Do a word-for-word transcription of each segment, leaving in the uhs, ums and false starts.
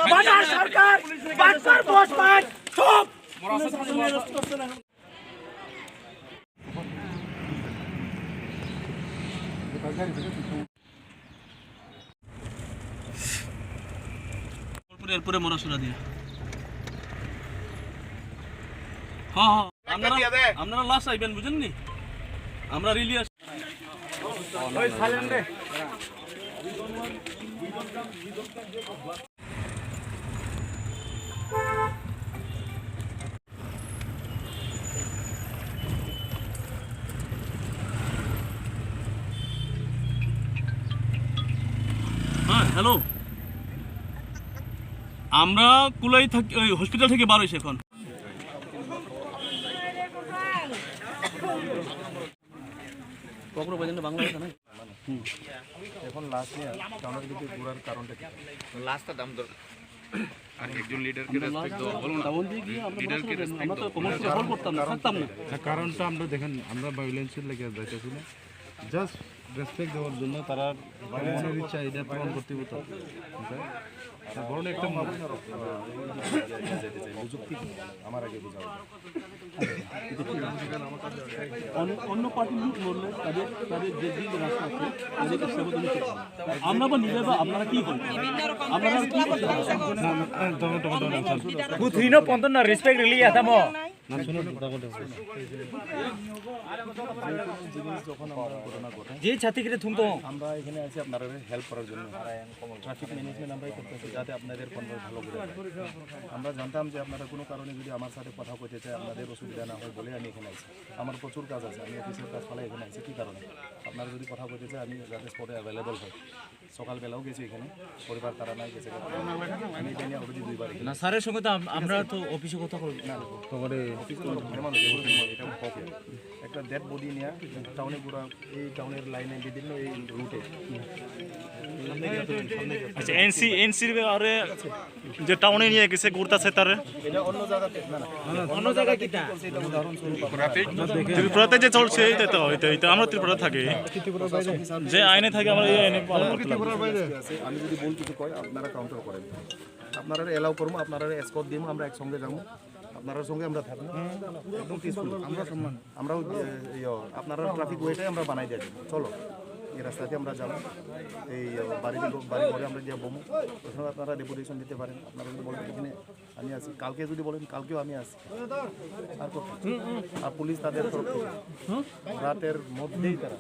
বাজার সরকার, বাটপার বসবাস, চুপ। এরপরে, এরপরে মরা সুরা দিয়া। হ্যাঁ, হ্যাঁ, আপনারা, আপনারা লাস্ট আইবেন, বুঝেননি? আমরা রিলি আস- হ্যাঁ, হ্যালো। আমরা কুলাই থাকি, ওই হসপিটাল থেকে বার হইছি এখন। কখনো পর্যন্ত বাংলা ভাষা নাই। এখন লাস্ট নিয়ে টাউনের দিকে ঘোরার কারণটা কি? লাস্টটা দাম দর-, আর একজন লিডারকে আমরা রেসপেক্ট লাস্ট দেওয়া, বলো না। টাউন দিয়ে গিয়ে আমরা লিডারকে বসে রেসপেক্ট আমরা তো দেওয়া। কমার্শিয়াল হল করতাম না, থাকতাম না। না, কারণটা আমরা দেখেন, আমরা ভায়োলেন্সের লেগে যাইতেছি না, জাস্ট রেসপেক্ট দেওয়ার জন্য তারা মনের ইচ্ছা এটা পূরণ করতে হতো। বুঝলেন? তা বরং একটা ম- আমার আগে বুঝা উচিত। অন্য, অন্য পার্টির লোক মরলে তাদের, তাদের যে দিন রাস্তা আছে, তাদের ইচ্ছা মতো নিতে পারে। আমরা বা নিজের বা আপনারা কি হয়? আপনারা কি করতে পারেন? না, না, না, তখন, তখন, তখন, তখন। Ku thwino ponton na respect rili ya tamo. না, শুনো, তখন, তখন। যে ছাতি কিরে থুম তো। আমরা এখানে আছি আপনারা হেল্প করার জন্য। ট্রাফিক ম্যানেজমেন্ট আমরাই করতেছি, যাতে আপনাদের কনভয় ভালো করে যায়। আমরা জানতাম যে আপনারা কোনো কারণে যদি আমার সাথে কথা কইতে চায়, আপনাদের অসুবিধা না হয় বলে আমি এখানে আছি। আমার প্রচুর কাজ আছে, আমি অফিসের কাজ ফালাই এখানে আছি। কী কারণে? আপনারা যদি কথা কইতে চায়, আমি যাতে স্পটে অ্যাভেলেবল হই। সকালবেলাও গেছি এখানে, পরিবার তারা নাই গেছে। আমি এটা নিয়ে অলরেডি দুইবার এখানে। না, স্যারের সঙ্গে তো আম-, আমরা তো অফিসে কথা বলবো। না, না, অফিসে তো ভাই মানুষ, এগুলো সময় এটা হবে। একটা ডেড বডি নিয়ে টাউনে পুরা এই টাউনের লাইনে বিভিন্ন এই রুটে। আচ্ছা, এনসি, এনসির ব্যাপারে যে টাউনে নিয়ে গেছে ঘুরতেছে তারে। এটা অন্য জায়গাতে, না, না। অন্য জায়গা কিতা? এটা উদাহরণস্বরূপ আপনারা ত্রিপুরাতে যে চলছে, এইটা তো, এইটা, এইটা আমরা ত্রিপুরা থাকি। যে আইনে থাকি, আমরা এই আইনে পালন করতে লাগবে। আছে, আমি যদি ভুল কিছু কই, আপনারা কাউন্টার করেন। আপনারা অ্যালাউ করবো, আপনারা এসকর্ট দিমু, আমরা একসঙ্গে যাবো, আপনারার সঙ্গে আমরা থাকবো, একদম পিসফুল। আমরা সম্মান। আমরাও, এ, ইয়ো, আপনারা ট্রাফিক ওয়েটাই আমরা বানাই দিয়ে যাবো। চলো, এই রাস্তাতে আমরা যাবো, এই, ইয়ো, বাড়ি, বাড়ি ঘরে আমরা গিয়ে বমু, ওখানে আপনারা ডেপুটেশন দিতে পারেন। আপনারা যদি বলেন, "এখানে আমি আছি", কালকে যদি বলেন, "কালকেও আমি আছি", আর কত? আর পুলিশ তাদের তরফ থেকে রাতের মধ্যেই তারা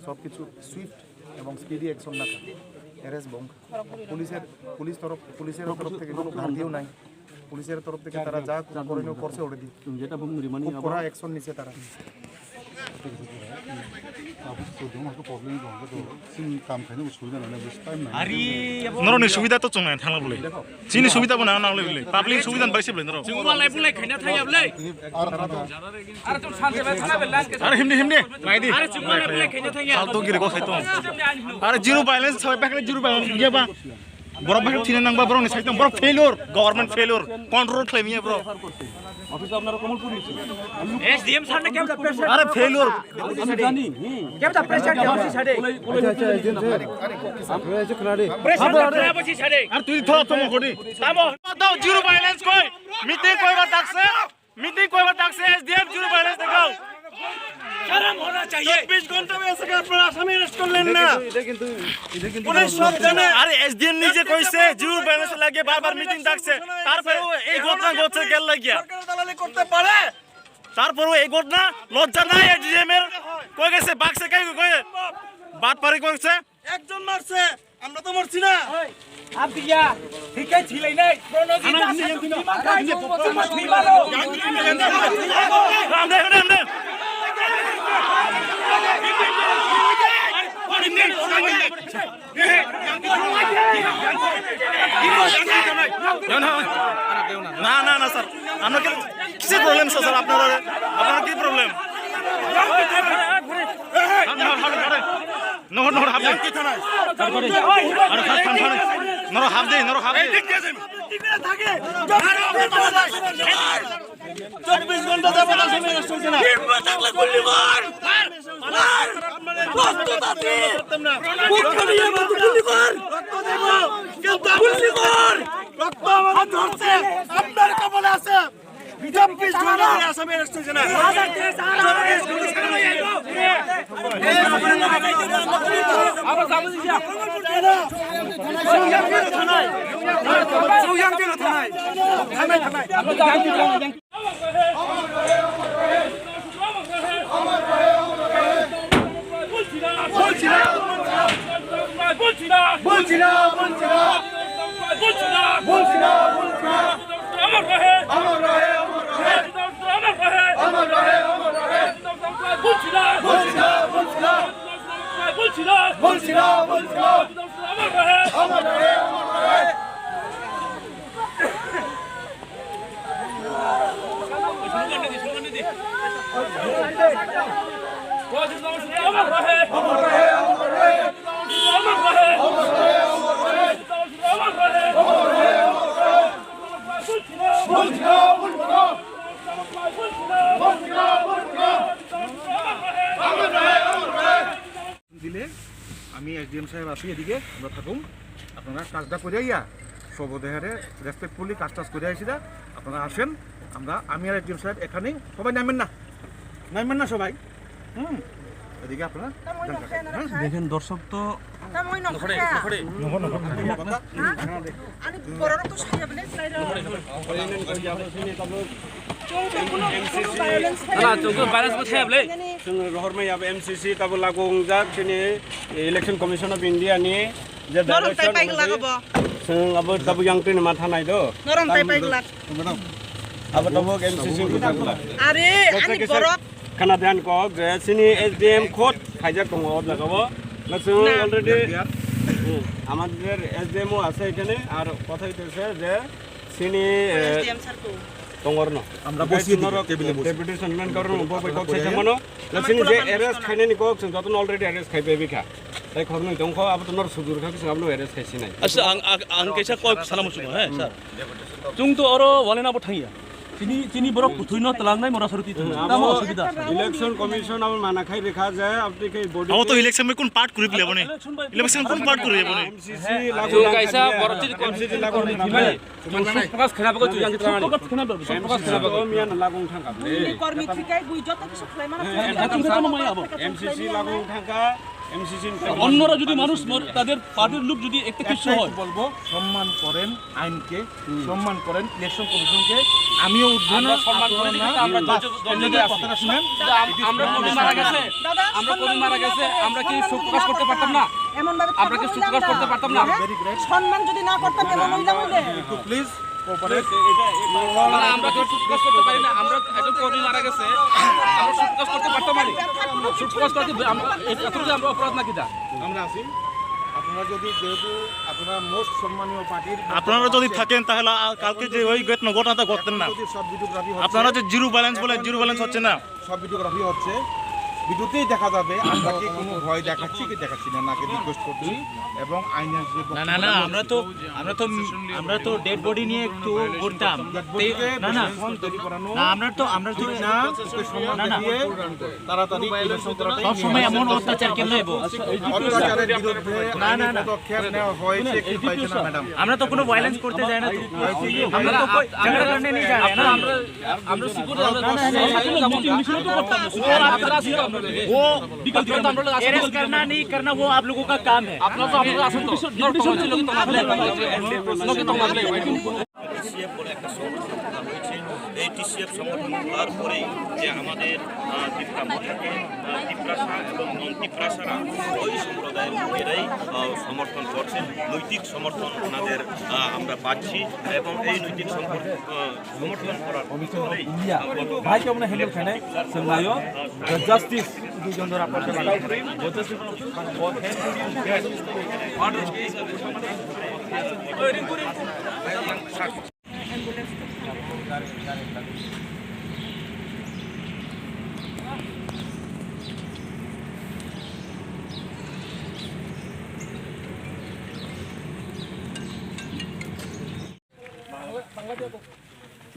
সব কিছু সুইফট এবং স্পিডি অ্যাকশন না থাকে, অ্যারেস্ট বন্ধ। পুলিশের, পুলিশ তরফ, পুলিশের তরফ থেকে কোনো ঘাটতিও নাই। পুলিশের তরফ থেকে তারা যা করণীয় করছে already। যেটা বলুন, রিমান্ডিং খুব কড়া অ্যাকশন নিছে তারা। Norokni subida to chwng nai thangla bwlwi. Chini subida bo nang nang le bwlwi. Public subida bai se bwlwi norok. Chwng malai bulai khaina thangya bwlwi. Are himni himni. Naidi. Are chwng malai bulai khaina thangya. Faltu giri go sai tong. Are zero balance, sabai pakle zero balance. Iya ba. Borok bai thina nang ba borok ni sai tong. Borok failure, government failure. Control khlai miya borok. Office আপনারা কমলপুর নিচে। SDM sir না কেমন? আরে ফেলিওর। আমি জানি। হুম। কেমন প্রেশার দেওয়া হচ্ছে স্যারে? আচ্ছা, আচ্ছা, এই যে, যে, আমরা এই যে খোলা রে। প্রেশার দেওয়া হচ্ছে স্যারে। আর তুই ধর তো মকড়ি। তামো। দাও, জিরো ভায়োলেন্স কই? মিটিং কইবার ডাকছে? মিটিং কইবার ডাকছে? এসডিএম জিরো ভায়োলেন্স দেখাও। শরম হনা চাহিয়ে। চব্বিশ ঘন্টা হয়ে গেছে, আপনারা আসামি অ্যারেস্ট করলেন না। এটা কিন্তু, এটা কিন্তু, এটা কিন্তু পুলিশ সব জানে। আরে এসডিএম নিজে কইছে জিরো ভায়োলেন্স লাগে, বারবার মিটিং ডাকছে। তারপরেও এই ঘটনা ঘটছে গেল লাগিয়া। সরকারের দালালি করতে পারে। তারপরেও এই ঘটনা লজ্জা নাই এসডিএম এর? কই গেছে? বাক্সে কে কই? বাটপারি কই গেছে? একজন মারছে, আমরা তো মরছি না। আপিয়া, ঠিক আছে, ছিলাই নাই। প্রণজিৎ আছে, তুমি মারো। রামদেব, রামদেব। না, না, না, স্যার। আমরা কি, কিসের প্রবলেম, স্যার, স্যার? আপনারা, আপনারা কি problem? Nohor, nohor, hapde. Aro khas tham tham. Noro hapde, noro hapde. চব্বিশ ঘন্টা যাবত আসামি অ্যারেস্ট হয়েছে না। হিম্মত থাকলে গুলি কর। মার, মার। প্রস্তুত আছি। রক্ত নিয়ে মতো গুলি কর। রক্ত দেব। কিন্তু গুলি কর। চব্বিশ ঘন্টা ধরে আসামি অ্যারেস্ট হয়েছে না। বলছি না, বলছি না। বলছি না, বলছি না। বলছি না, বলছি না। বলছি না, বলছি না। অমর রহে। অমর রহে, অমর রহে। অমর রহে, অমর রহে। বলছি না, বলছি না। বলছি না, বলছি না। বলছি না, বলছি না। অমর রহে। অমর রহে, অমর রহে। দিলে আমি এসডিএম সাহেব আছি এদিকে, আমরা থাকুম, আপনারা কাজটা করে আইয়া সবদেহারে রেসপেক্টফুলি কাজ টাজ করে আইসি দা, আপনারা আসেন, আমরা, আমি আর এসডিএম সাহেব এখানেই, সবাই নামবেন না, নামবেন না সবাই। হুম, এদিকে আপনারা যান কাকা, হ্যাঁ? দেখেন দর্শক তো Tamo ino khakha. Nokho, nokho. Ha? Ani borok to saya bele slai ro. Chwng to kuno, kuno violence khlai. Ala, chwng to violence bo thaya bele. Chwng rohor mai abo M C C tabo lagu wngjak chini Election Commission of India ni je Norok tai direction pai glak abo. Chwng abo tabo yang tini ma thanai do. Norok tai pai glak. Abo tabo M C C ni tabo glak. Are, ani borok Khana dian kok je chini S D M khot khaijak tongo o jaga o. Already, হুম, আমাদের এসডিএমও আছে এখানে। আর কথা হইতেছে যে চিনি, এ, SDM sir কো? Tongorno. আমরা বসিয়ে দিই, টেবিলে বসি। ডেপুটেশন মেন কারণ বই বই কক্সে যেমন চিনি যে অ্যারেস্ট খাইনি কক্সে যত অলরেডি অ্যারেস্ট খাইবে বিখা। তাই খবর নই তখন আবার তোমার সুদূর খাকে সব আমরা অ্যারেস্ট খাইছি নাই। আচ্ছা, আং, আং, আং kaisa kok sana muchungo, হ্যাঁ, sir. Chwng to oro walena bo thangya. Chini, chini borok kwthwino twlangnai mora sarwi twi thangya. Tamo osubida? Election Commission abo mana khai rikha je aboni khe body. Abo to election bai kun part kwrwi bole boni. Election kun part kwrwi boni. M C C lagu kaisa borok chini M C C lagu ni thimai. Chwng prokash khna bagwi chwng yang thimani. Prokash khna bagwi. Prokash khna bagwi. Miyan lagu thangka. Buini kormi thikai bui joto kisu khlaimana. M C C lagu thangka. M C C অন্যরা যদি মানুষ মর-, তাদের পার্টির লোক যদি একটা কিছু হয়। বলবো, সম্মান করেন আইনকে, সম্মান করেন ইলেকশন কমিশনকে। আমিও ঊর্ধ্বতন, আমরা সম্মান করে দিই, কিন্তু আমরা ধৈর্য, ধৈর্য ধরে আছি। কথাটা শুনেন। কিন্তু আম-, আমরা কর্মী মারা গেছে, দাদা, আমরা কর্মী মারা গেছে, আমরা কি শোক প্রকাশ করতে পারতাম না? এমন ভাবে আমরা কি শোক প্রকাশ করতে পারতাম না? হ্যাঁ? সম্মান যদি না করতাম, এমন হইলাম হইলে? একটু প্লিজ। না, আমরা তো শোক প্রকাশ করতে পারি না। আমরা একজন কর্মী মারা গেছে, আমরা শোক প্রকাশ করতে পারতাম না। শোক প্রকাশ করতে আমরা, এ-, এত বড় আমরা অপরাধ নাকি দা? আমরা আছি। আপনারা যদি, যেহেতু আপনারা মোস্ট সম্মানীয় পার্টির আপনারা যদি থাকেন, তাহলে আ-, কালকে যে ওই ঘটনা, ঘটনাটা ঘটতেন না। যদি সব ভিডিওগ্রাফি হচ্ছে, আপনারা যে জিরো ব্যালেন্স বলে, জিরো ব্যালেন্স হচ্ছে না। সব ভিডিওগ্রাফি হচ্ছে, ভিডিওতেই দেখা যাবে আমরা কি কোনো ভয় দেখাচ্ছি কি দেখাচ্ছি না, নাকি রিকোয়েস্ট করছি এবং আইনের যে না, না, না, আমরা তো, আমরা তো, আমরা তো ডেড বডি নিয়ে একটু ঘুরতাম। ডেড বডিকে না, না। তৈরি করানো না, আমরা তো, আমরা তো ঠিক না, ওকে সম্মান না, না। দেখিয়ে তাড়াতাড়ি ইলেকশন করাটাই সব সময় এমন অত্যাচার কেন হইব? অত্যাচারের বিরুদ্ধে না, না, আইনি না। পদক্ষেপ নেওয়া হয়েছে কি হয়েছে না, ম্যাডাম? আমরা তো কোনো ভায়োলেন্স করতে যাই না তো। আমরা তো কই ঝগড়া করতে নিয়ে যাই না। আমরা আমরা সিকিউরিটি, আমরা সিকিউরিটি মিছিল তো করতাম না। ও আপনারা আসুন, আপনারা। ও বিকাল দিকে আমরা আসুন। अरेस्ट करना नहीं करना वो आप लोगों का काम है। আপনারা তো, আপনারা আসুন তো। ডিসিএফ বলে একটা সংগঠন খোলা হয়েছে। এই টিসিএফ সংগঠন খোলার পরেই যে আমাদের, আহ, তিপ্রা মহিলাকে, আহ, তিপ্রাসা এবং নন তিপ্রাসারা ওই সম্প্রদায়ের লোকেরাই, আহ, সমর্থন করছেন, নৈতিক সমর্থন ওনাদের, আহ, আমরা পাচ্ছি এবং এই নৈতিক সম্পর্ক, আহ, সমর্থন করার ফলেই, আহ, ভাই কেমন হ্যান্ডেল খানে? Sanglayo, the justice, দুইজন ধরে আপনার সাথে।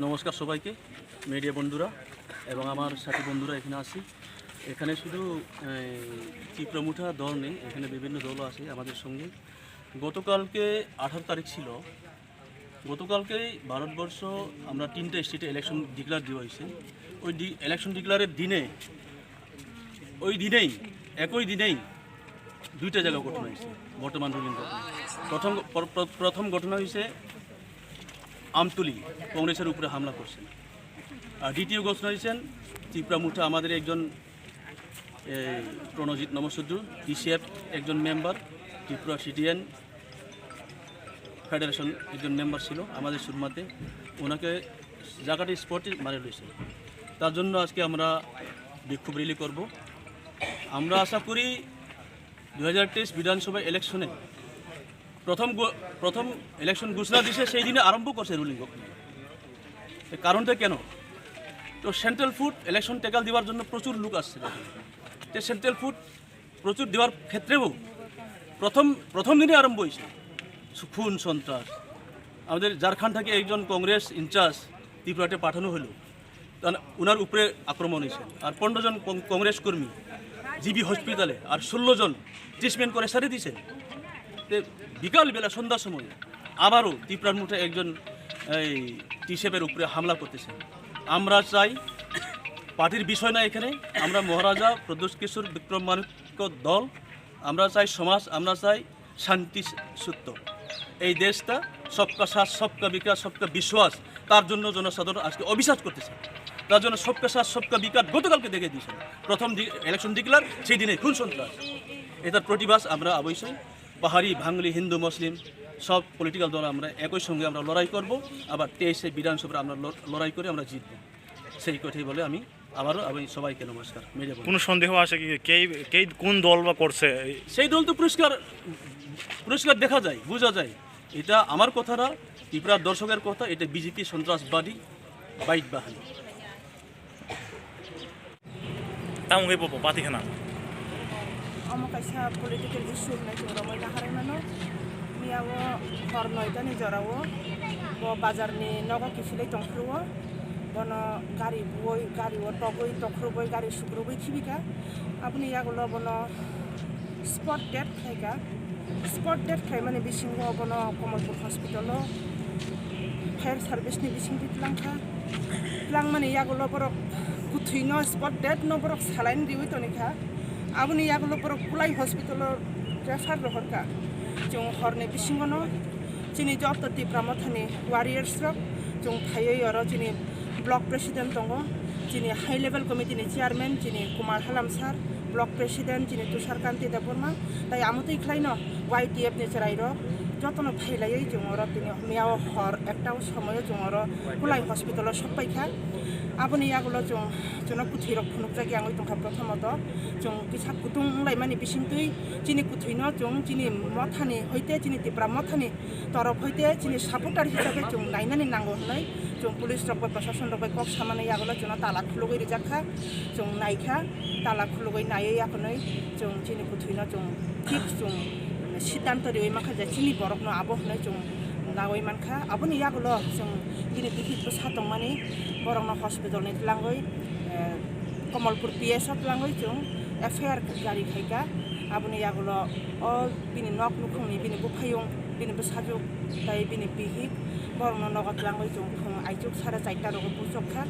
নমস্কার সবাইকে, মিডিয়া বন্ধুরা এবং আমার সাথী বন্ধুরা এখানে আছি। এখানে শুধু, এই, ত্রিপুরা মোর্চা দল নেই, এখানে বিভিন্ন দলও আছে আমাদের সঙ্গে। গতকালকে আঠারো তারিখ ছিল, গতকালকেই ভারতবর্ষ আমরা তিনটা স্টেটে ইলেকশন ডিক্লেয়ার দেওয়া হয়েছে। ওই ইলেকশন ডিক্লেয়ারের দিনে, ওই দিনেই, একই দিনেই দুইটা জায়গা ঘটনা হয়েছে। বর্তমান রুলিং ঘটনা, প্রথম প্র- প্র- প্রথম ঘটনা হয়েছে আমতলি, কংগ্রেসের উপরে হামলা করছেন। আর দ্বিতীয় ঘটনা হয়েছেন ত্রিপুরা মোর্চা, আমাদের একজন এই প্রণজিৎ নমঃশূদ্র, টিসিএফ একজন মেম্বার, ত্রিপুরা সিটিএন ফেডারেশন একজন মেম্বার ছিল আমাদের সুরমাতে, ওনাকে জায়গাটি স্পটে মারা রয়েছে। তার জন্য আজকে আমরা বিক্ষোভ র্যালি করব। আমরা আশা করি দুই হাজার তেইশ বিধানসভা ইলেকশনে প্রথম গো- প্রথম ইলেকশন ঘোষণা দিছে, সেই দিনে আরম্ভ করছে রুলিং গভর্নমেন্ট। এর কারণটা কেন? তো সেন্ট্রাল ফুড ইলেকশন ট্যাকল দেওয়ার জন্য প্রচুর লোক আসছে। তো সেন্ট্রাল ফুড প্রচুর দেওয়ার ক্ষেত্রেও প্রথম প্রথম দিনে আরম্ভ হয়েছে খুন সন্ত্রাস। আমাদের ঝাড়খণ্ড থেকে একজন কংগ্রেস ইনচার্জ ত্রিপুরাতে পাঠানো হলো, তার ওনার উপরে আক্রমণ হয়েছে। আর পনেরো জন কং- কংগ্রেস কর্মী জিবি হসপিটালে, আর ষোলো জন ট্রিটমেন্ট করে ছেড়ে দিয়েছেন। তে বিকালবেলা সন্ধ্যার সময় আবারও ত্রিপুরার মোর্চা একজন এই টিসিএফের উপরে হামলা করতেছে। আমরা চাই, পার্টির বিষয় না এখানে, আমরা মহারাজা প্রদ্যোৎ কিশোর বিক্রমাদিত্য দল, আমরা চাই সমাজ, আমরা চাই শান্তি সূত্র। এই দেশটা সবকা সাথ, সবকা বিকাশ, সবকা বিশ্বাস, তার জন্য জনসাধারণ আজকে অবিশ্বাস করতেছে। তার জন্য সবকা সাথ, সবকা বিকাশ গতকালকে দেখে দিয়েছেন, প্রথম ইলেকশন ডিক্লেয়ার, সেই দিনে খুন সন্ত্রাস। এটার প্রতিবাদ আমরা অবশ্যই পাহাড়ি, বাঙালি, হিন্দু, মুসলিম সব পলিটিক্যাল দল আমরা একই সঙ্গে আমরা লড়াই করব। আবার তেইশে বিধানসভায় আমরা লড়- লড়াই করে আমরা জিতব। সেই কথাই বলে আমি আবারও আমি সবাইকে নমস্কার। মিডিয়া বন্ধু। কোনো সন্দেহ আছে কি, কে কে কোন দল বা করছে? সেই দল তো পরিষ্কার পরিষ্কার দেখা যায়, বোঝা যায়। এটা আমার কথা না, ত্রিপুরার দর্শকের কথা। এটা বিজেপি সন্ত্রাসবাদী, বাইট বাহিনী। Tamo khe bo pati khna. Omo kaisa political issue hinwi chwng romwi naharwi mano. Miyao hor noitani jorao bo bazarni nogo kiphilwi tongphuru-o. Bono gari buoi, gari-o togwi tokhorobwi, gari sukrubwi thibikha. Aboni yagulo bono spot death khlaikha. Spot death khlaimani bisingo bono Kamalpur hospital-o fire service-ni bisingtwi twlangkha. Twlangmani yagulo borok kwthwino spot death-no borok saline riwi tonikha. Aboni yagulo borok Kulai hospital-o refer rohorkha. Chwng horni bisingono chini joto Tipra Mothani warriors-rok chwng phaiwi oro chini block president tongo, chini high level committee ni chairman chini Kumar Halam sir, block president chini Tushar Kanti Debbarma, tai amotwi khlaino Y T F ni chwrairok jotono phailaiwi chwng oro tini miyao hor ekta o somoio chwng oro Kulai hospital o sokpaikha. Aboni yagulo chwng, chwngno kwthwirok phunukjak yangwi tongkha, prothomot chwng kisa kutung wnglaimani bisingtwi chini kwthwino chwng chini mothani hoite chini Tipra mothani torop hoite chini supporter hisabe chwng nainani nango hwnwi chwng police rok bai, prashason rok bai kok samani yagulo chwngno tala khulugwi rijak kha, chwng naikha, tala khulugwi naiwi yakhwnwi chwng chini kwthwino chwng thik chwng siddhanto riwi mankha je chini borokno abo hwnwi chwng nawi mankha. Aboni yagulo chwng bini bihik bwsa tongmani borokno hospital ni twlangwi, eh, Kamalpur P S o twlangwi chwng F I R jari khaikha. Aboni yagulo o bini nok nukhungni bini buphayung, bini bwsajwk tei bini bihik borokno nogo twlangwi chwng phung aichuk sare charta rogo buchok kha.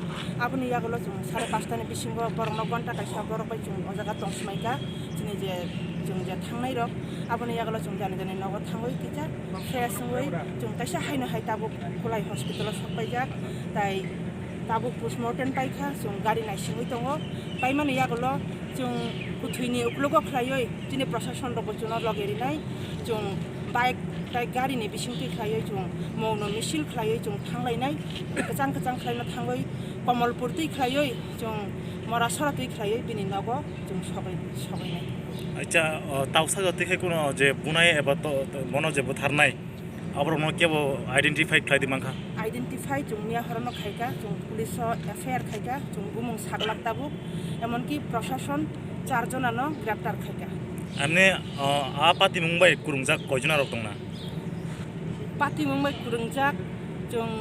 Aboni yagulo chwng sare pachtani bisingo borokno gonta kaisa borok bai chwng o jaga tong swmai kha. Chini je chwng je thangnai rok, aboni yagulo chwng jani jani nogo thangwi kisa fresh wngwi chwng kaisa haino hai tabuk Kulai hospital o sokpaijak, tai tabuk postmortem paikha, chwng gari naisingwi tongo. Paimani yagulo chwng kwthwini uklogo khlaiwi chini prashason rokbo chwngno logi rinai, chwng bike tai gari ni bisingtwi khlaiwi chwng mungno misil khlaiwi chwng thanglainai, kwchang kwchang khlaino thangwi Kamalpur twi khlaiwi chwng Morasora twi khlaiwi bini nogo chwng sogwi, sogwinai. Acha, o, tausa jati khe kuno je bunai eba to, to, bono je butharnai, aborokno kebo identify khlai di mankha? Identify chwng miya horono khaikha, chwng police o F I R khaikha, chwng bumung saglak tabuk, emonki prashason char jonano greptar khaikha. Ani, o, a patimung bai kwrwngjak koi jona rok tongna? Patimung bai kwrwngjak chwng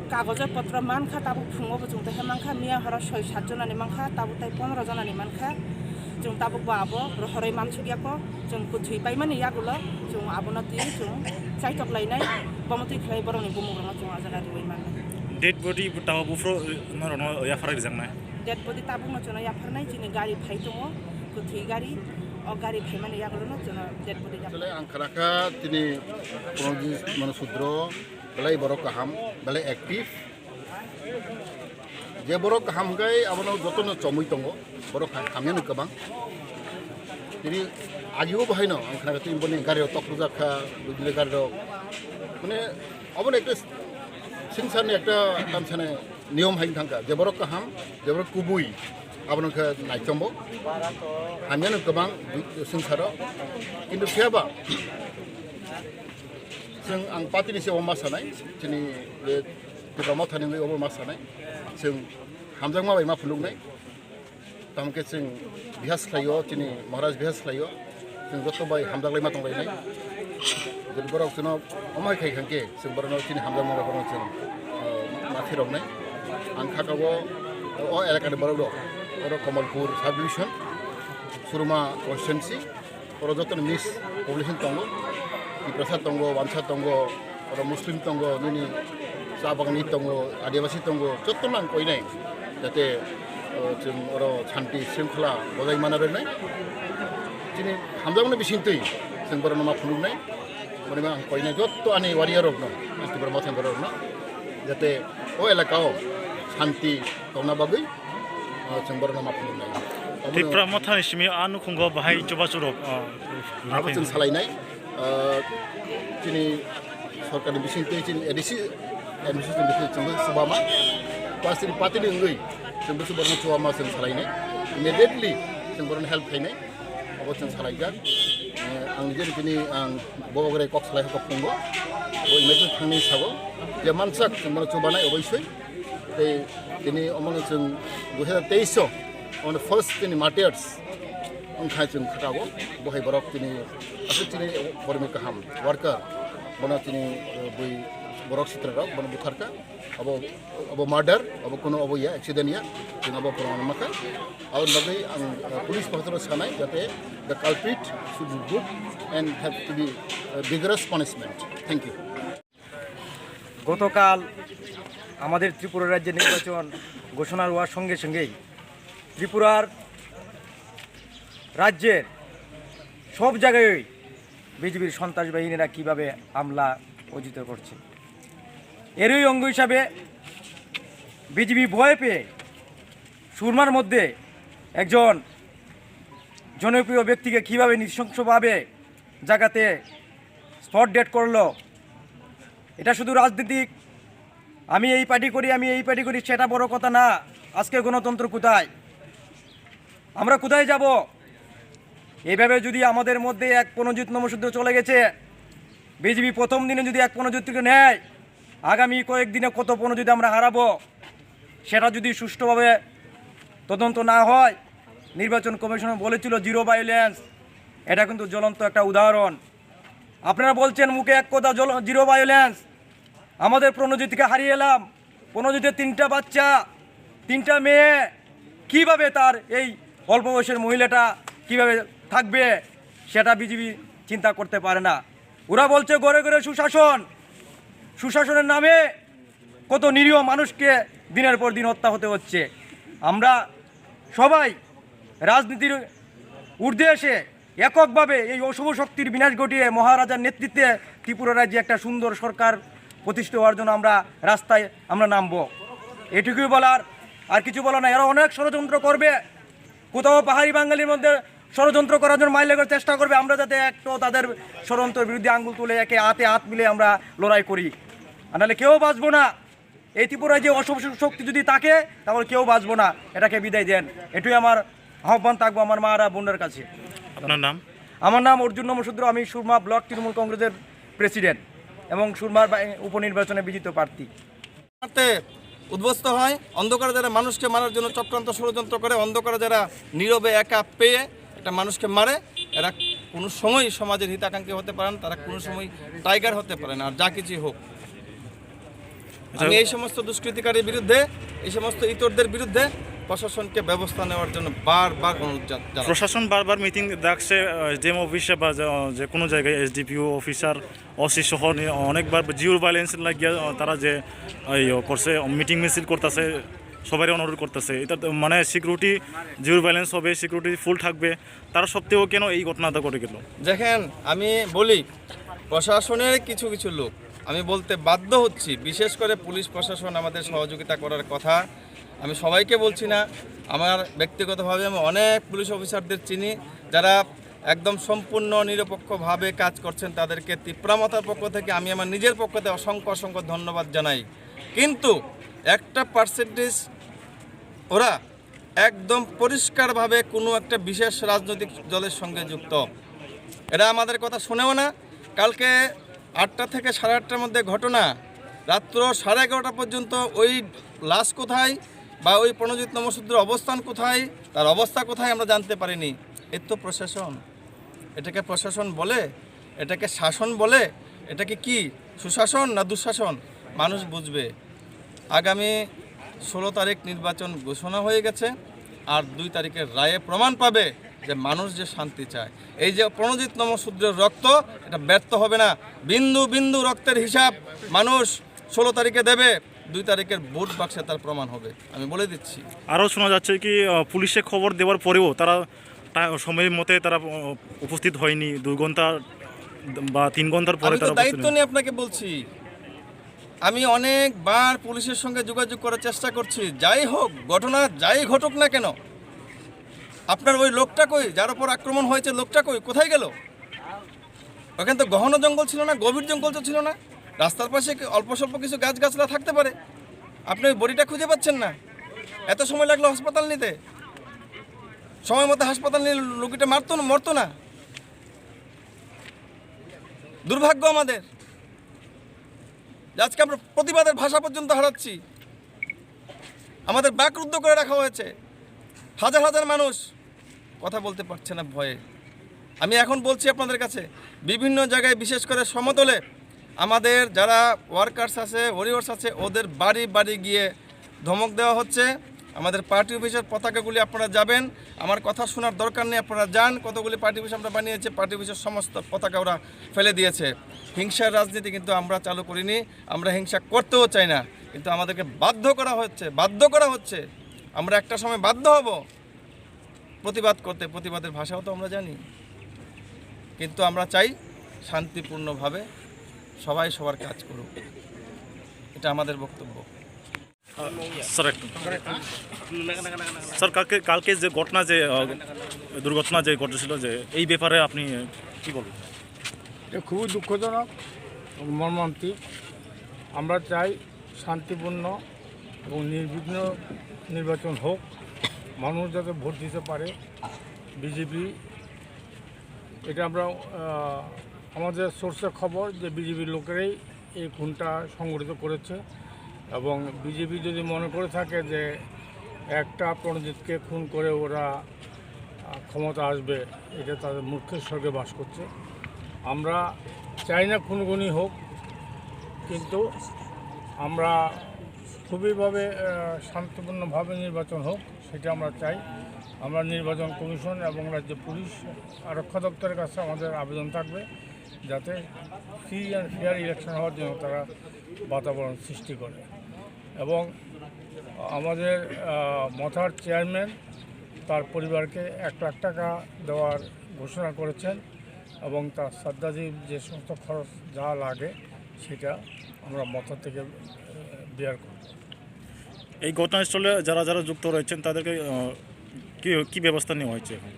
kagoje potro mankha, tabuk phungo bo chwng teha mankha, miya horo soi sat jonani mankha, tabuk tai pondro jonani mankha. Chwng tabuk bo abo rohorwi mansukya ko, chwng kwthwi paimani yagulo chwng abono twi chwng Chaitok lainai, bomo twi khlai borokni bumung rokno chwng o jaga riwi mannai. Dead body bo tabuk buphuru norokno yapharwi rijaknai. Dead body tabukno chwngno yapharnai, chini gari phai tongo, kwthwi gari, o gari phaimani yagulono chwngno dead body yapharnai. Asole ang khnakha tini Pranojit Manu Sudro belai borok kaham, belai active. Je borok kaham hwnkhe abono jotono chomwi tongo, borok ha-, hamyano kwbang. Tini agio bahaino ang khnakha tini boni gari rok tok rwjak kha, bibili gari rok. Mane obono ekta singsarni ekta tamsani niyom hai thangkha, je borok kaham, je borok kubui, abono khe naichombo, hamyano kwbang singsaro. Kintu phiya ba, chwng ang party ni se omo ma sanai, chini, eh, Tipra Mothani wngwi obo ma sanai, chwng hamjakma bai ma phunuknai. Tamo khe chwng bihas khlaio, chini Maharaj bihas khlaio, chwng joto bai hamjaklaima tonglainai. Jodi borok chwngno omo hai khai khankhe, chwng borokno chini hamjakma bai borokno chwng, eh, ma phiroknai. Ang kha kabo o elakani borok rok, oro Kamalpur sub division, Suruma constituency. Oro jotono mix population tongo, Tiprasa tongo, Wansa tongo, oro Muslim tongo, nini cha bagani tongo, Adibasi tongo, jotono ang koinai, jate, o, chwng oro shanti shringkhola bojai mana rwnai. Chini hamjakmani bisingtwi chwng borokno ma phunuknai, borokno ang koinai joto ani warrior rokno, ang Tipra Mothani borok rokno, jate o elaka o shanti tongna bagwi, o, chwng borokno ma phunuknai. Omono Tipra Mothani simi a nukhungo bahai chubachu rok, o, abo chwng salainai, o, chini sorkarni bisingtwi chini A D C administration bisingtwi chwngno chubama, plus chini party ni wngwi chwngno borokno chubama chwng salainai, immediately chwng borokno help khainai, abo chwng salaijak. Eh, ang nijeni tini ang Bobogre kok salai kok phungo, bo immediately thangni sago, je mansak chwng bono chubanai oboisoi. Tei tini omono chwng dui hazar teis o, omono first tini martyrs wngkha chwng khatago, bo hai borok tini aswk chini kormi kaham, worker, bono chini, eh, bui borok sitra rok bono butharkha, abo, abo murder, abo kuno abo ya, accident ya, chwng abo proman mankha. Aboni bagwi ang, eh, police batharo sanai, jate the culprit should be booked and have to be, eh, vigorous punishment. Thank you. গতকাল আমাদের ত্রিপুরা রাজ্যে নির্বাচন ঘোষণা হওয়ার সঙ্গে সঙ্গেই ত্রিপুরার রাজ্যের সব জায়গায় বিজেপির সন্ত্রাস বাহিনীরা কীভাবে হামলা অর্জিত করছে, এরই অঙ্গ হিসাবে বিজেপি ভয় পেয়ে সুরমার মধ্যে একজন জনপ্রিয় ব্যক্তিকে কীভাবে নৃশংসভাবে জায়গাতে স্পট ডেড করলো। এটা শুধু রাজনীতিক, আমি এই পার্টি করি, আমি এই পার্টি করি, সেটা বড় কথা না। আজকে গণতন্ত্র কোথায়? আমরা কোথায় যাব? এইভাবে যদি আমাদের মধ্যে এক প্রণজিৎ নমঃশূদ্র চলে গেছে, বিজেপি প্রথম দিনে যদি এক প্রণজিৎকে নেয়, আগামী কয়েকদিনে কত প্রণজিৎ আমরা হারাবো, সেটা যদি সুষ্ঠুভাবে তদন্ত না হয়, নির্বাচন কমিশন বলেছিল জিরো ভায়োলেন্স, এটা কিন্তু জ্বলন্ত একটা উদাহরণ। আপনারা বলছেন মুখে এক কথা, জল-, জিরো ভায়োলেন্স। আমাদের প্রণজিৎকে হারিয়ে এলাম। প্রণজিতের তিনটা বাচ্চা, তিনটা মেয়ে, কিভাবে তার এই অল্প বয়সের মহিলাটা কিভাবে থাকবে, সেটা বিজেপি চিন্তা করতে পারে না। ওরা বলছে ঘরে ঘরে সুশাসন, সুশাসনের নামে কত নিরীহ মানুষকে দিনের পর দিন হত্যা হতে হচ্ছে। আমরা সবাই রাজনীতির ঊর্ধ্বে এসে এককভাবে এই অশুভ শক্তির বিনাশ ঘটিয়ে মহারাজার নেতৃত্বে ত্রিপুরা রাজ্যে একটা সুন্দর সরকার প্রতিষ্ঠিত হওয়ার জন্য আমরা রাস্তায় আমরা নামবো। এটুকুই বলার, আর কিছু বলার নাই। এরা অনেক ষড়যন্ত্র করবে, কোথাও পাহাড়ি বাঙালির মধ্যে ষড়যন্ত্র করার জন্য মাইলেগর চেষ্টা করবে, আমরা যাতে একটু তাদের ষড়যন্ত্রের বিরুদ্ধে আঙ্গুল তুলে একে হাতে হাত মিলে আমরা লড়াই করি, আর নাহলে কেউ বাঁচবো না। এই ত্রিপুরায় যে অশুভ শক্তি যদি থাকে, তাহলে কেউ বাঁচবো না, এটাকে বিদায় দেন। এটাই আমার আহ্বান থাকবো আমার মারা বোনদের কাছে। আপনার নাম? আমার নাম অর্জুন নমঃশূদ্র, আমি সুরমা ব্লক তৃণমূল কংগ্রেসের প্রেসিডেন্ট এবং সুরমার বা-, উপনির্বাচনে বিজিত প্রার্থী। মারতে উদ্বস্ত হয়। অন্ধকারে যারা মানুষকে মারার জন্য চক্রান্ত ষড়যন্ত্র করে, অন্ধকারে যারা নীরবে একা পেয়ে একটা মানুষকে মারে, এরা কোনো সময় সমাজের হিতাকাঙ্ক্ষী হতে পারে না, তারা কোনো সময় টাইগার হতে পারে না। আর যা কিছুই হোক, আচ্ছা। আমি এই সমস্ত দুষ্কৃতিকারীর বিরুদ্ধে, এই সমস্ত ইতরদের বিরুদ্ধে প্রশাসনকে ব্যবস্থা নেওয়ার জন্য বারবার অনুরোধ জা-, জানাচ্ছি। প্রশাসন বারবার মিটিং ডাকছে, আহ, ডিএম অফিসে বা যে, আহ, যে কোনো জায়গায় এসডিপিও অফিসার, ওসি সহ নিয়ে অনেকবার জিওর ভায়োলেন্স লাগিয়ে, আহ, তারা যে, আহ, ইয়ে করছে, মিটিং মিছিল করতেছে, সবাই অনুরোধ করতেছে। এটা তো মানে সিকিউরিটি, জিওর ভায়োলেন্স হবে, সিকিউরিটি ফুল থাকবে, তার সত্ত্বেও কেন এই ঘটনাটা ঘটে গেল? দেখেন, আমি বলি, প্রশাসনের কিছু কিছু লোক, আমি বলতে বাধ্য হচ্ছি, বিশেষ করে পুলিশ প্রশাসন আমাদের সহযোগিতা করার কথা। আমি সবাইকে বলছি না, আমার ব্যক্তিগতভাবে আমি অনেক পুলিশ অফিসারদের চিনি, যারা একদম সম্পূর্ণ নিরপেক্ষভাবে কাজ করছেন। তাদেরকে তিপ্রা মথার পক্ষ থেকে, আমি আমার নিজের পক্ষ থেকে অসংখ্য অসংখ্য ধন্যবাদ জানাই। কিন্তু একটা পার্সেন্টেজ ওরা একদম পরিষ্কারভাবে কোনো একটা বিশেষ রাজনৈতিক দলের সঙ্গে যুক্ত। এরা আমাদের কথা শুনেও না। কালকে আটটা থেকে সাড়ে আটটার মধ্যে ঘটনা, রাত্র সাড়ে এগারোটা পর্যন্ত ওই লাশ কোথায় বা ওই প্রণজিৎ নমঃশূদ্রের অবস্থান কোথায়, তার অবস্থা কোথায়, আমরা জানতে পারিনি। এর তো প্রশাসন, এটাকে প্রশাসন বলে? এটাকে শাসন বলে? এটাকে কি সুশাসন না দুঃশাসন? মানুষ বুঝবে। আগামী ষোলো তারিখ নির্বাচন ঘোষণা হয়ে গেছে, আর দুই তারিখের রায়ে প্রমাণ পাবে যে মানুষ যে শান্তি চায়। এই যে প্রণজিৎ নমঃশূদ্রের রক্ত, এটা ব্যর্থ হবে না। বিন্দু বিন্দু রক্তের হিসাব মানুষ ষোলো তারিখে দেবে, দুই তারিখের ভোট বাক্সে তার প্রমাণ হবে, আমি বলে দিচ্ছি। আরও শোনা যাচ্ছে কি, আহ, পুলিশে খবর দেওয়ার পরেও তারা টা-, সময় মতে তারা, আহ, উপস্থিত হয়নি, দুই ঘন্টা বা তিন ঘন্টার পরে আমি তো তারা উপস্থিত দায়িত্ব হয়নি। নিয়ে আপনাকে বলছি, আমি অনেকবার পুলিশের সঙ্গে যোগাযোগ করার চেষ্টা করছি। যাই হোক, ঘটনা যাই ঘটুক না কেন, আপনার ওই লোকটা কই, যার উপর আক্রমণ হয়েছে, লোকটা কই, কোথায় গেল? ওখানে তো ঘন জঙ্গল ছিল না, গভীর জঙ্গল তো ছিল না। রাস্তার পাশে কি অল্প স্বল্প কিছু গাছগাছলা থাকতে পারে। আপনি ওই বডিটা খুঁজে পাচ্ছেন না, এত সময় লাগলো হাসপাতাল নিতে, সময় মতো হাসপাতাল নিলে রোগীটা মারতো না, মরতো না। দুর্ভাগ্য আমাদের যে আজকে আমরা প্রতিবাদের ভাষা পর্যন্ত হারাচ্ছি। আমাদের বাকরুদ্ধ করে রাখা হয়েছে। হাজার হাজার মানুষ কথা বলতে পারছে না ভয়ে। আমি এখন বলছি আপনাদের কাছে, বিভিন্ন জায়গায়, বিশেষ করে সমতলে আমাদের যারা ওয়ার্কার্স আছে, ওয়ারিয়র্স আছে, ওদের বাড়ি বাড়ি গিয়ে ধমক দেওয়া হচ্ছে। আমাদের পার্টি অফিসের পতাকাগুলি, আপনারা যাবেন, আমার কথা শোনার দরকার নেই, আপনারা যান। কতগুলি পার্টি অফিস আমরা বানিয়েছি, পার্টি অফিসের সমস্ত পতাকা ওরা ফেলে দিয়েছে। হিংসার রাজনীতি কিন্তু আমরা চালু করিনি, আমরা হিংসা করতেও চাই না, কিন্তু আমাদেরকে বাধ্য করা হচ্ছে, বাধ্য করা হচ্ছে। আমরা একটা সময় বাধ্য হব প্রতিবাদ করতে, প্রতিবাদের ভাষাও তো আমরা জানি, কিন্তু আমরা চাই শান্তিপূর্ণভাবে সবাই সবার কাজ করুক, এটা আমাদের বক্তব্য। আহ, স্যার, একটু। স্যার, কালকে, কালকে যে ঘটনা, যে, আহ, দুর্ঘটনা যে ঘটেছিল, যে এই ব্যাপারে আপনি, আহ, কি বলবেন? এটা খুবই দুঃখজনক এবং মর্মান্তিক। আমরা চাই শান্তিপূর্ণ এবং নির্বিঘ্ন নির্বাচন হোক, মানুষ যাতে ভোট দিতে পারে। বিজেপি, এটা আমরা, আহ, আমাদের সোর্সের খবর যে বিজেপির লোকেরাই এই খুনটা সংগঠিত করেছে এবং বিজেপি যদি মনে করে থাকে যে একটা প্রণজিৎকে খুন করে ওরা, আহ, ক্ষমতা আসবে, এটা তাদের মূর্খের স্বর্গে বাস করছে। আমরা চাই না খুনোখুনি হোক, কিন্তু আমরা খুবইভাবে, আহ, শান্তিপূর্ণভাবে নির্বাচন হোক, সেটা আমরা চাই। আমরা নির্বাচন কমিশন এবং রাজ্য পুলিশ আরক্ষা দপ্তরের কাছে আমাদের আবেদন থাকবে, যাতে ফ্রি অ্যান্ড ফেয়ার ইলেকশন হওয়ার জন্য তারা বাতাবরণ সৃষ্টি করে। এবং আমাদের, আহ, মথার চেয়ারম্যান তার পরিবারকে এক লাখ টাকা দেওয়ার ঘোষণা করেছেন এবং তার শ্রদ্ধার্ঘ্যে যে সমস্ত খরচ যা লাগে, সেটা আমরা মথা থেকে, আহ, বিয়ার করব। এই ঘটনাস্থলে যারা যারা যুক্ত রয়েছেন, তাদেরকে, আহ, কি, কি ব্যবস্থা নেওয়া হয়েছে এখন?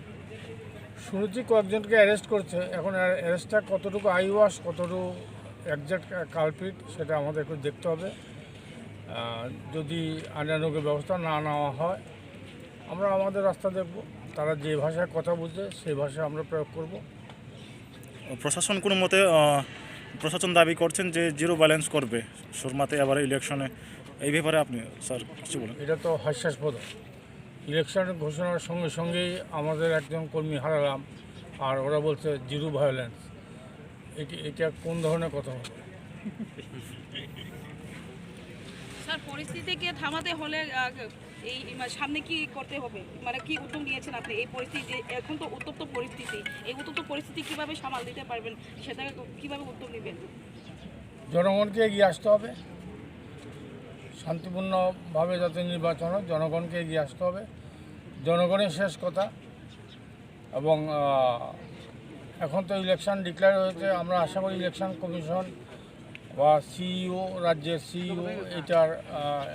শুনেছি কয়েকজনকে অ্যারেস্ট করছে। এখন অ্যা-, অ্যারেস্টটা কতটুকু আইওয়াশ, কতটুকু এক্স্যাক্ট কালপ্রিট, সেটা আমাদের একটু দেখতে হবে। আহ, যদি আইনানুগ ব্যবস্থা না নেওয়া হয়, আমরা আমাদের রাস্তা দেখব। তারা যে ভাষায় কথা বুঝে, সেই ভাষায় আমরা প্রয়োগ করব। প্রশাসন কোনো মতে, আহ, প্রশাসন দাবি করছেন যে জিরো ভায়োলেন্স করবে সুরমাতে এবারে ইলেকশনে। এই ব্যাপারে আপনি, স্যার, কিছু বলেন? এটা তো হাস্যাস্পদ। ইলেকশন ঘোষণার সঙ্গে সঙ্গেই আমাদের একজন কর্মী হারালাম, আর ওরা বলছে জিরো ভায়োলেন্স। এটা, এটা কোন ধরনের কথা হলো? স্যার, পরিস্থিতিকে থামাতে হলে, আহ, এই, এই মা-, সামনে কি করতে হবে, মানে কি উদ্যোগ নিয়েছেন আপনি এই পরিস্থিতি, যে এখন তো উত্তপ্ত পরিস্থিতি, এই উত্তপ্ত পরিস্থিতি কিভাবে সামাল দিতে পারবেন, সেটা কিভাবে উদ্যোগ নেবেন? জনগণকে এগিয়ে আসতে হবে, শান্তিপূর্ণভাবে যাতে নির্বাচন হয়, জনগণকে এগিয়ে আসতে হবে। জনগণের শেষ কথা। এবং আহ, এখন তো ইলেকশন ডিক্লেয়ার হয়েছে, আমরা আশা করি ইলেকশন কমিশন বা সিইও, রাজ্যের সিইও এটার আহ,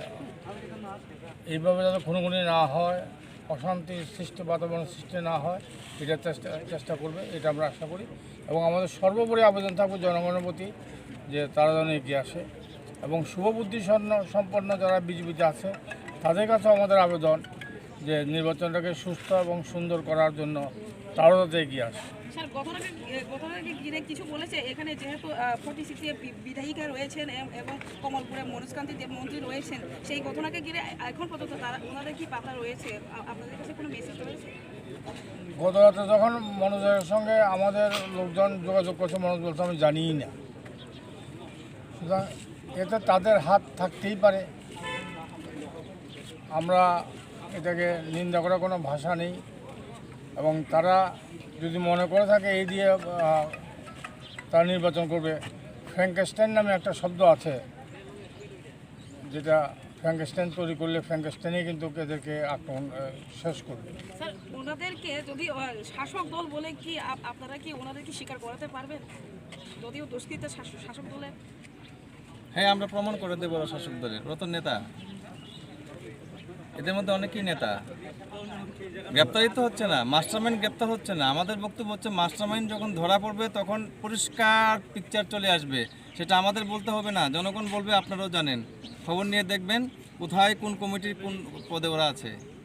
এইভাবে যাতে খুনোখুনি না হয়, অশান্তি সৃষ্টি, বাতাবরণ সৃষ্টি না হয়, এটা চেষ্টা চেষ্টা করবে, এটা আমরা আশা করি। এবং আমাদের সর্বোপরি আবেদন থাকবে জনগণের প্রতি, যে তারা যেন এগিয়ে আসে। এবং শুভবুদ্ধি সন্ন- সম্পন্ন যারা বিজেপিতে আছে, তাদের কাছে আমাদের আবেদন যে নির্বাচনটাকে সুস্থ এবং সুন্দর করার জন্য তারাও যাতে এগিয়ে আসে। স্যার, ঘটনাকে এ, ঘটনাকে ঘিরে কিছু বলেছে এখানে, যেহেতু ফর্টি সিক্স এ বি- বিধায়িকা রয়েছেন এম- এবং কমলপুরে মনোজকান্তি দেব মন্ত্রী রয়েছেন, সেই ঘটনাকে ঘিরে এখন পর্যন্ত তারা, ওনাদের কি বার্তা রয়েছে? আ- আপনাদের কাছে কোনো মেসেজ রয়েছে? গত রাতে যখন মনোজের সঙ্গে আমাদের লোকজন যোগাযোগ করছে, মনোজ বলছে, "আমি জানিই না।" সুতরাং এতে তাদের হাত থাকতেই পারে, আমরা এটাকে নিন্দা করার কোনো ভাষা নেই। এবং তারা যদি মনে করে থাকে এই দিয়ে আহ, তারা নির্বাচন করবে, ফ্র্যাঙ্কেস্টাইন নামে একটা শব্দ আছে, যেটা ফ্র্যাঙ্কেস্টাইন তৈরি করলে ফ্র্যাঙ্কেস্টাইনই কিন্তু এদেরকে আক্রমণ আহ, শেষ করবে। স্যার, ওনাদেরকে যদি আহ, শাসক দল বলে কি আপ- আপনারা কি ওনাদেরকে স্বীকার করাতে পারবেন, যদিও দুষ্কৃত শাস- শাসক দলের? হ্যাঁ, আমরা প্রমাণ করে দেবো ওরা শাসক দলের, ওরা তো নেতা। এদের মধ্যে অনেকেই নেতা। গ্রেপ্তারই তো হচ্ছে না, মাস্টারমাইন্ড গ্রেপ্তার হচ্ছে না। আমাদের বক্তব্য হচ্ছে, মাস্টারমাইন্ড যখন ধরা পড়বে, তখন পরিষ্কার পিকচার চলে আসবে। সেটা আমাদের বলতে হবে না, জনগণ বলবে, আপনারাও জানেন। খবর নিয়ে দেখবেন কোথায় কোন কমিটির কোন পদে ওরা আছে।